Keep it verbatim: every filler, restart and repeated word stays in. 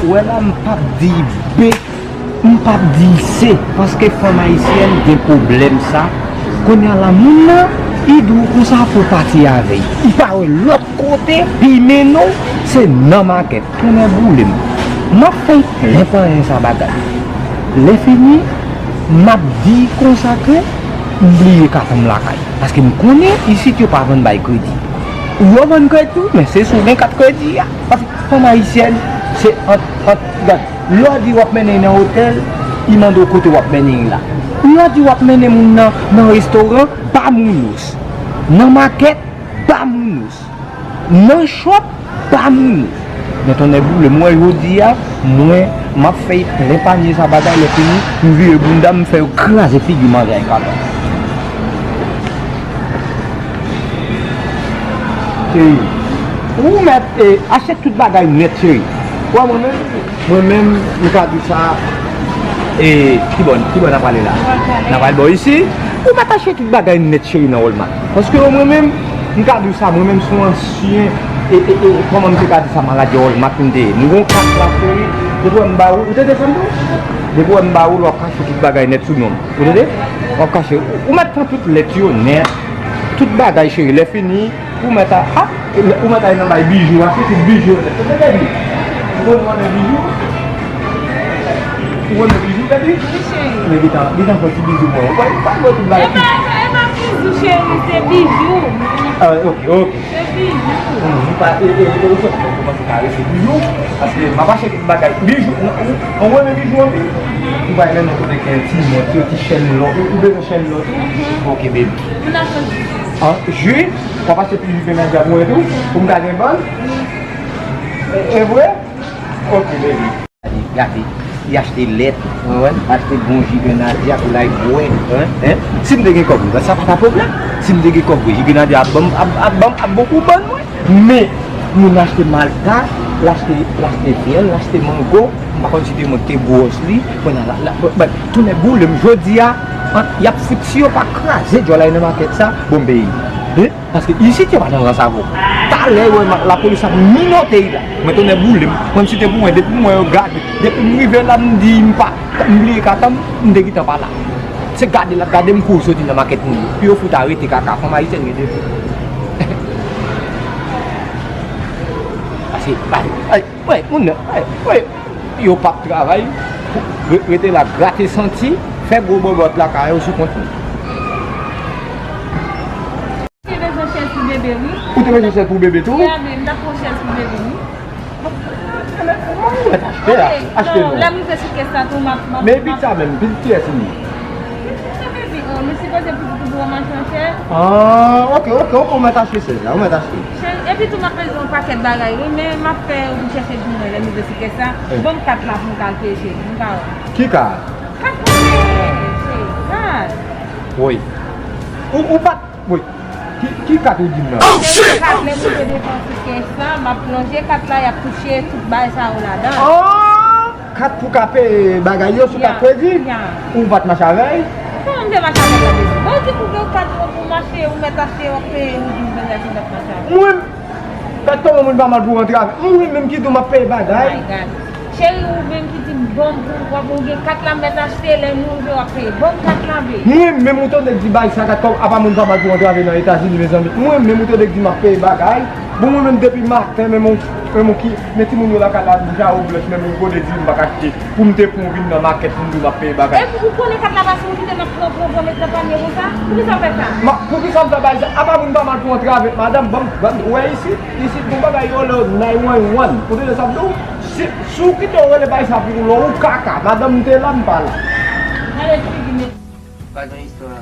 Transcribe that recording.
Ou wè la, m p ap di B, m p ap di C, paske fanm ayisyèn gen pwoblèm sa. Kounye a la, moun nan, li di w konsa pou w pati avè l. Li pa wè lòt kote, li mennen w, se nan makèt. Tonnè boule m. M ap fè l plen panyen sa bagay. Lè fini, m ap di konsa ke m bliye kat m lakay. Paske m konnen isit yo pa vann bay kredi. Yo vann kredi tou, men se si w gen kat kredi a. Paske fanm ayisyèn, se ant, ant, gad, lè w di w ap mennen l nan otèl, li mande w kote w ap mennen l la. Lè w di w ap mennen moun nan, nan restoran, ba moun ous. Nan makèt, ba moun ous. Nan shop, ba moun ous. Men tonnè boule, mwen jodi a, mwen, m ap fè plen panye sa bagay, lè fini, m vire bounda, m fè yo kraze figi m anlè kaka. Cheri, ou mèt, eh, achte tout bagay nèt, cheri. Wè mwen menm, mwen menm, m ka di w sa, eh, ki bò, ki bò n a prale la? N a prale bò isi. Ou mèt achte tout bagay nèt, cheri, nan Walmart. Paske mwen menm, m ka di w sa, mwen menm se yon ansyen, e, e, e, kòman m te ka di sa, maladi Walmart m te ye. M gen yon kat la, cheri, depi w wè m ba ou, ou tande sa m di w? Depi w wè m ba ou, l w ap kache tout bagay nèt sou non m. Ou tande? W ap kache. Ou, ou mèt pran tout lèt yo nèt. Tout bagay, cheri. Lè fini, ou mèt a, a, ou mèt al nan bay bijou a, se tout bijou yo nèt. Ou tande, baby? Ou konn renmen bijou? Ou renmen bijou, baby? Wi, cheri. Men gentan, gentan fè ti bizou pou mwen. Ou pa, ou pa wè tout bagay. E pa, e pa bizou, cheri, se bijou. Ah, ok, ok. Se bijou. Hmm, ou pa, e, e, e, ou sot pou kòmanse karese bijou, paske m ap achte tout bagay. Bijou, ou, ou renmen bijou anpil? Ou pa renmen nan kote gen ti mont yo, ti chèn lò, ou, ou bezwen chèn lò tou? Mhm. Ok, baby. Moun nan chanje. Ah, jwi? W ap achte ti jwi Bernardia pou mwen tou? Pou m ka gen bann? E, e vre? Ok, baby. Gade, gade. Li achte lèt, ou konprann? Achte bon ji Bernardia pou l al bwè, en, en. Si m te gen kòb, sa pa ta pwoblèm. Si m te gen kòb, ji Bernardia ap ban m, ap, ap ban m, ap bon pou bann mwen. Men, moun achte malta, l achte, l achte vyann, l achte mango, m pa konn si te mwen ki te gwòs li, kounye a la, la, ba, ba, tonnè boule m jodi a, an, y ap fout si yo pa kraze djòl la nan makèt sa, bon m peye. Paske isit yo pa nan rans avè w. Talè w wè ma-, lapolis ap minote y la. Mwen tonnè boule m. Mwen si te pou mwen, depi mwen yo gade, depi m rive la m di m pa, m bliye kat m, m te gentan pa la. Se gade l ap gade m kouri soti nan makèt moun yo. Pou yo fout arete kaka, fanm ayisyèn gen defo. Pase, ay, ay, wè, moun nan, ay, wè, yo p ap travay, re-, rete la grate santi, fè gwo bòbòt lakay yo sou kont nou. Te bezwen chèz pou bebe, wi. Ou te bezwen chèz pou bebe tou? Ya, men, m t ap pran chèz pou bebe, wi. Ou mèt achte a, achte non. Lè m rive sou kès la tou, m ap, m ap. Men bit sa menm, bit kiyès li? Se bebe, oh, li sipoze pou, pou gwo machann chè. Ah, ok, ok, ok, ou mèt achte chèz la, ou mèt achte. Cheri, epi tou m ap bezwen yon pakèt bagay, wi, men m ap fè ou chèche pou mwen lè m rive sou kès la. Ban m kat la pou m ka al peye cheri, m ka wè. Ki kat? Kat pou peye, cheri, kat. Wi. Ou, ou pa t Wi. Ki, ki kat ou di m nan? Oh, shit! Kat, lè m rive devan sou kès la, m ap plonje kat la, y ap touche tout bagay sa yo ladan. Oh! Kat pou ka peye bagay yo sou kat kredi? Ya, ya. Ou pa t mache avè l? Kòman m te mache avè l la depi? Bon, di pou gen kat pou, pou mache, ou mèt achte, w ap peye, ou di m bezwen mèt mache avè l. Mwen, gad kòman moun pa mal pou rantre avè m. Mwen menm ki di w m ap peye bagay. My God. Cheri, ou menm ki di m, bon, pou, w ap, ou gen kat la, m mèt achte, lè nou rive, w ap peye. Ban m kat la, be. Mwen menm, ou tande k di bay sa, gad kòman, apa moun pa mal pou antrave nan Etazini, mezanmi. Mwen menm, ou tande k di m ap peye bagay. Bon, mwen menm, depi maten, menm on, menm on ki, men timoun yo lakay la, jawo blanch, menm on kote di m pa ka achte. Pou m te pran, vin nan makèt, pou m di w m ap peye bagay. Epi, ou konnen kat la pa se yon kite n ap pran, pran, pran, met nan panye konsa? Poukisa w fè sa? Ma, poukisa m fè bagay sa? Apa moun pa mal pou antrave, madanm, ban m, ban m, ou wè isit, isit, gon bagay yo rele nine one one. Ou tande sa m di w? Si, si w kite yo rele bay sa pou ou, lò ou kaka, madanm m te la, m pa la. Gade figi mesye. Pa gen istwa.